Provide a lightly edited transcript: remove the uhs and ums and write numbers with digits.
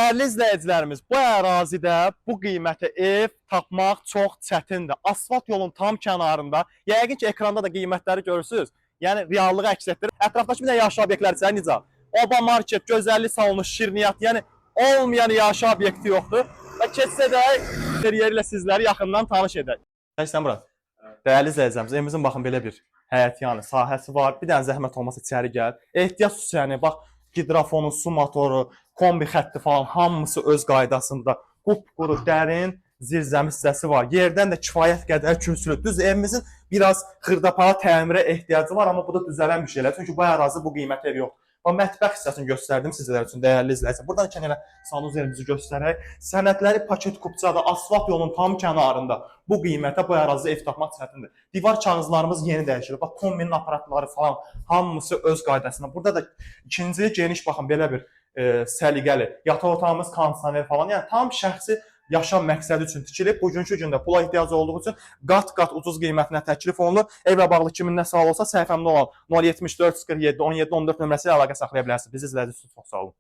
Dəyərli izləyicilərimiz, bu ərazidə bu qiymətə ev tapmaq çox çətindir. Asfalt yolun tam kənarında, yəqin ki, ekranda da qiymətləri görürsüz. Yəni reallığı əks etdirir. Ətrafdakı bir də yaşayış obyektləri isə necə? Oba market, gözəllik salonu, şirniyyat, yəni olmayan yaşayış obyekti yoxdur. Və keçsə də interyer ilə sizləri yaxından tanış edək. Sən Murad. Dəyərli izləyicilərimiz, evimizin baxın belə bir həyət yanı sahəsi var. Bir dənə zəhmət olmasa içəri gəl. Ehtiyat süsəni, bax gidrofonu, su motoru, kombi xətti falan hamısı öz qaydasında. Qupquru, dərin zirzəmi hissəsi var. Yerdən də kifayət qədər kürsülü. Düz evimizin biraz xırdapara təmirə ehtiyacı var, amma bu da düzələn bir şeylər. Çünki bu ərazi bu qiymətə ev yoxdur. Bax mətbəx hissəsini göstərdim sizlər üçün dəyərli izləyicilər. Buradan ikən elə sanuzerimizi göstərək. Sənədləri paket kupçada, asfalt yolunun tam kənarında bu qiymətə bu ərazidə ev tapmaq çətindir. Divar kağızlarımız yeni dəyişilib. Bax kombinin aparatları falan hamısı öz qaydasında. Burada da ikinci geniş baxın belə bir səliqəli yataq otağımız, kondisioner falan. Yəni tam şəxsi yaşam məqsədi üçün tikilib. Bugünkü gündə pula ehtiyacı olduğu üçün qat-qat ucuz qiymətinə təklif olunur. Evlə bağlı kimin nə sualı olsa səhifəmdə olan 074 47 17 14 nömrəsi ilə əlaqə saxlaya bilərsiniz. Bizi izlədiyiniz üçün çox sağ olun.